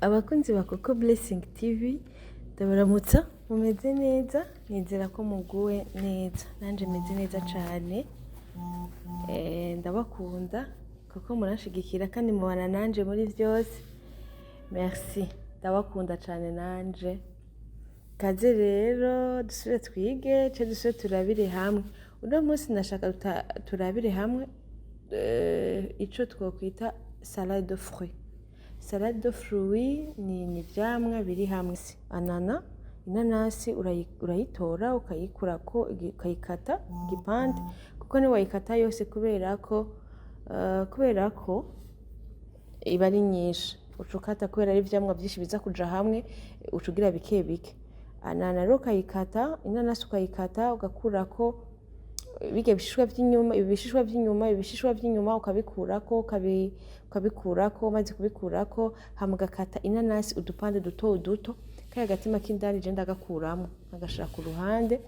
Abakunzi ba Coco Blessing TV, ndabaramutsa. Mumeze neza? Nizera ko muguwe neza, nanje meze neza cane. Ndabakunda kuko muranshigikira kandi mubana nanje muri vyose. Merci, ndabakunda cane nanje. Kaze rero dusubire twige ce dusubire turabire hamwe. Uno munsi ndashaka turabire hamwe ico twokwita salade de fruits. Salade de fruits ni ivyamwa biri hamwe. Anana, inanasi, urayitora ukayikurako, ukayikata igipande, kuko niwayikata yose, kubera ko iba ari nyinshi, uca ukata. Kubera ari ivyamwa vyinshi biza kuja hamwe, uca ugira bike bike. Anana rero ukayikata, inanasi ukayikata, ugakurako birya bishishwa vy'inyuma, ibi bishishwa vy'inyuma, ibi bishishwa vy'inyuma ukabikurako, ukabikurako. Umaze kubikurako, hama ugakata inanasi udupande duto duto. Kariya gatima k'indani je ndagakuramwo, nkagashira ku ruhande.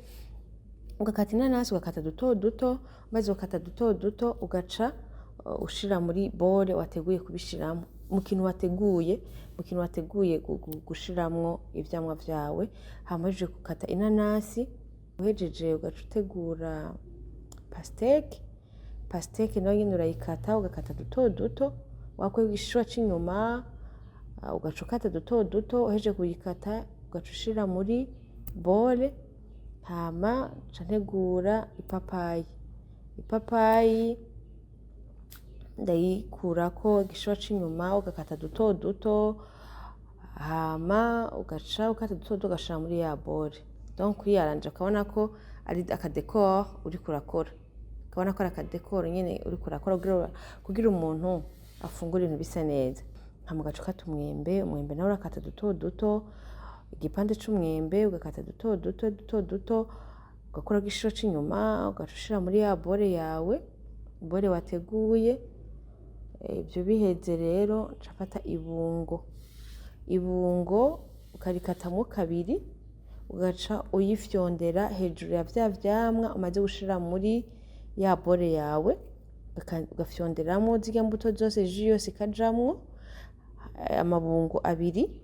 Ugakata inanasi, ugakata duto duto. Umaze gukata duto duto, ugaca ushira muri bol wateguye kubishiramwo, mu kintu wateguye gushiramwo ivyamwa vyawe. Hama uhejeje gukata inanasi, uhejeje, ugaca utegura pastèque. Pastèque nayo nyene urayikata, ugakata duto duto, wakuyeho igishishwa c'inyuma, ugaca ukata duto duto. Uhejeje kuyikata, ugaca ushira muri bol. Hama nca ntegura ipapayi. Ipapayi ndayikurako igishishwa c'inyuma, ugakata duto duto, hama ugaca ukata duto duto, ugashira muri ya bol. Donc uyaranje, ukabona ko ari aka décor uriko urakora, ukabona ko ari aka décor nyene uriko urakora kugira umuntu afungure ibintu bisa neza. Hama ugaca ukata umwembe. Umwembe nawe urakata duto duto, igipande c'umwembe ugakata duto duto duto duto, ugakurako igishishwa c'inyuma, ugaca ushira muri ya bol yawe, bol wateguye. Ivyo biheze rero, nca mfata ibungo. Ibungo ukarikatamwo kabiri, ugaca uyifyondera hejuru ya vya vyamwa umaze gushira muri ya bol yawe, ugafyonderamwo zirya mbuto zose, jus yose ikajamwo. Amabungo abiri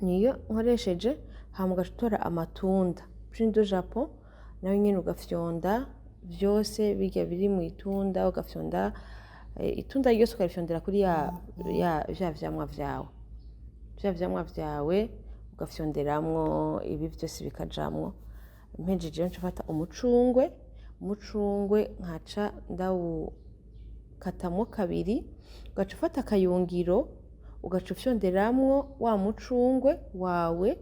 niyo nkoresheje. Hama ugaca utora amatunda, prune du Japon, nayo nyene ugafyonda vyose birya biri mw'itunda, ugafyonda itunda ryose, ukarifyondera kuri ya vya vyamwa vyawe, vya vyamwa vyawe ugafyonderamwo ibi vyose bikajamwo. Mpejeje rero, nca mfata umucungwe. Umucungwe nkaca ndawukatamwo kabiri, ugaca ufata akayungiro, ugaca ufyonderamwo wa mucungwe wawe,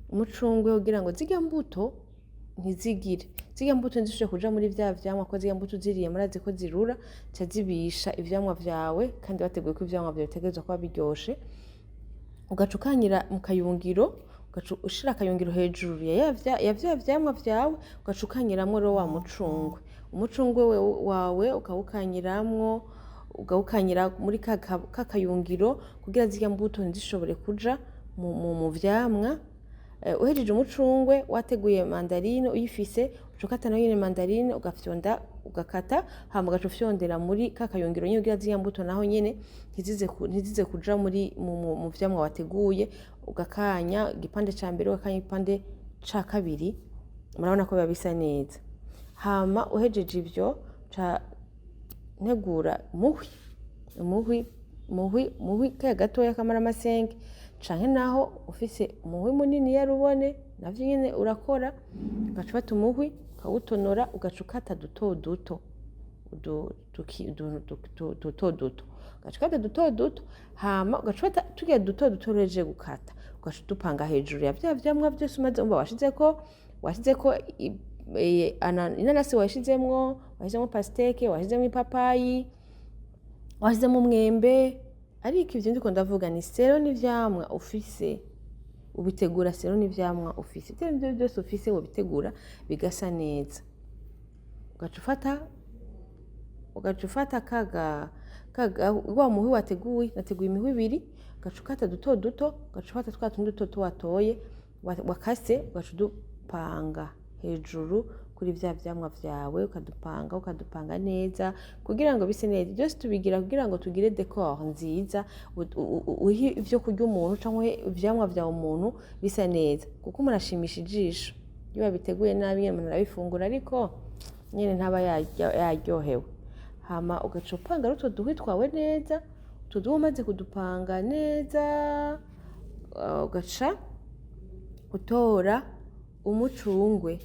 umucungwe, kugira ngo zirya mbuto ntizigire, zirya mbuto ntizishobore kuja muri vya vyamwa, ko zirya mbuto uziriye murazi ko zirura, zica zibisha ivyamwa vyawe, kandi bateguye ko ivyamwa vyawe bitegerezwa kuba biryoshe. Ugaca ukanyira mu kayungiro, ugaca ushira akayungiro hejuru ya vya vyamwa vyawe, ugaca ukanyiramwo rero wa mucungwe. Umucungwe wawe ukawukanyiramwo, ukawukanyira muri ka kayungiro, kugira zirya mbuto ntizishobore kuja mu vyamwa. Uhejeje umucungwe, wateguye mandarine uyifise, uca ukata nayo nyene mandarine, ugafyonda, ugakata, hama ugaca ufyondera muri ka kayungiro nyene, kugira zirya mbuto naho nyene ntizize kuja muri mu vyamwa wateguye. Ugakanya igipande ca mbere, ugakanya igipande ca kabiri, murabona ko biba bisa neza. Hama uhejeje ivyo, ca ntegura umuhwi. Umuhwi kaya gatoya kamara amasenge, canke naho ufise umuhwi munini ya rubone, navyo nyene urakora. Ugaca ufata umuhwi, ukawutonora, ugaca ukata duto duto, duto duto, ugaca ukata duto duto. Hama ugaca ufata turya duto duto uhejeje gukata, ugaca udupanga hejuru ya vya vyamwa vyose umaze. Umva, washizeko inanasi, washizemwo pastèque, washizemwo ipapayi, washizemwo umwembe. Ariko ivyo ndiko ndavuga ni selon n'ivyamwa ufise, ubitegura selon n'ivyamwa ufise. Ivyo arivyo vyose ufise, wobitegura bigasa neza. Ugaca ufata kaga wa muhwi wateguye. Nateguye imihwi ibiri. Ugaca ukata duto duto, ugaca ufata twa tundi duto watoye, wakase, ugaca udupanga hejuru. Kuri vya vyamwa vyawe ukadupanga, ukadupanga neza kugira ngo bise neza. Byose tubigira kugira ngo tugire décor nziza, uhe ivyo kurya umuntu canke uhe ivyamwa vyawe umuntu bisa neza, kuko umuntu ashimisha ijisho. Iyo babiteguye nabi nyene umuntu arabifungura, ariko nyene ntaba yaryohewe. Hama ugaca upanga rero utwo duhwi twawe neza. Utwo duhwi umaze kudupanga neza, ugaca utora umucungwe.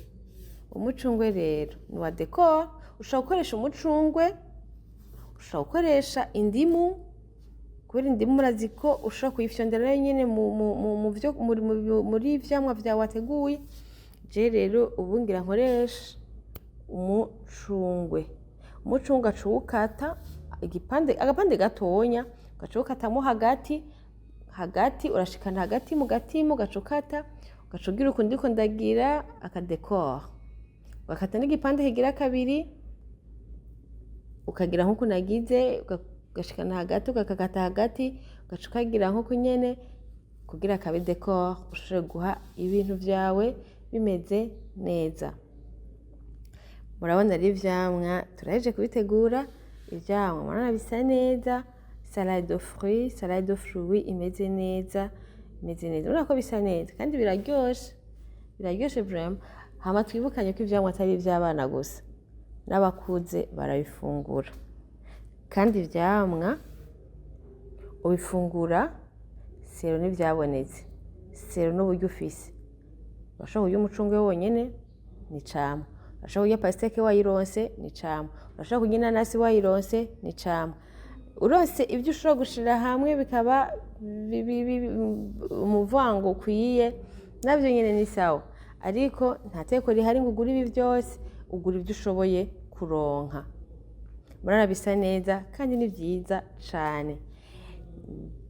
Umucungwe rero ni wa décor. Ushobora gukoresha umucungwe, ushobora gukoresha indimu, kubera indimu murazi ko ushobora kuyifyondera nayo nyene mu vyo muri vyamwa vyawe wateguye. Je rero ubu ngira nkoresha umucungwe. Umucungwe ugaca uwukata igipande, agapande gatonya, ugaca uwukatamwo hagati hagati, urashikana hagati mu gatimu, ugaca ukata, ugaca ugira uku ndiko ndagira aka décor, ugakata n'igipande kigira kabiri, ukagira nk'uku nagize, ugashikana hagati, ugakakata hagati, ugaca ukagira nk'uku nyene kugira kabe décor, ushobore guha ibintu vyawe bimeze neza. Murabona rero ivyamwa turahejeje kubitegura. Ivyamwa murabona bisa neza, salade de fruits, salade de fruits imeze neza, imeze neza. Urabona ko bisa neza kandi biraryoshe, biraryoshe vraiment. Hama twibukanye ko ivyamwa atari ivy'abana gusa, n'abakuze barabifungura. Kandi ivyamwa ubifungura selon n'ivyabonetse, selon n'uburyo ufise. Urashobora kurya umucungwe wonyene, ni icamwa. Urashobora kurya pastèque wayironse, ni icamwa. Urashobora kurya inanasi wayironse, ni icamwa. Uronse ibyo ushobora gushira hamwe bikaba umuvango ukwiye, navyo nyene ni sawa. Ariko nta teko rihari ngo ugure ibi vyose, ugura ibyo ushoboye kuronka. Murabona bisa neza kandi ni vyiza cane.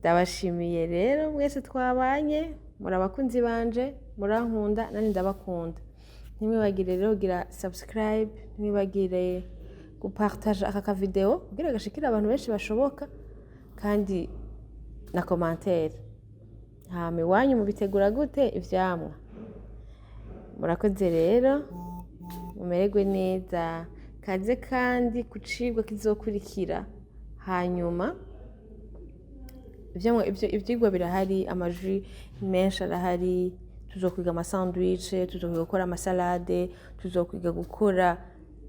Ndabashimiye rero mwese twabanye, muri abakunzi banje, murankunda nani ndabakunda. Ntimwibagire rero kugira subscribe, ntimwibagire gupartager aka kavideo kugira gashikire abantu benshi bashoboka, kandi na commentaire. Hama iwanyu mubitegura gute ivyamwa? Murakoze rero, mumererwe neza. Kaze kandi ku cigwa kizokurikira. Hanyuma ivyamwa, ivyigwa birahari, ama jus menshi arahari. Tuzokwiga ama sandwich, tuzokwiga gukora ama salade, tuzokwiga gukora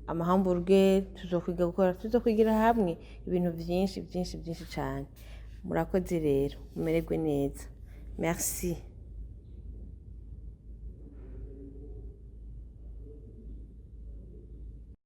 ama hamburger, tuzokwiga gukora, tuzokwigira hamwe ibintu vyinshi vyinshi vyinshi cane. Murakoze rero, mumererwe neza. Merci.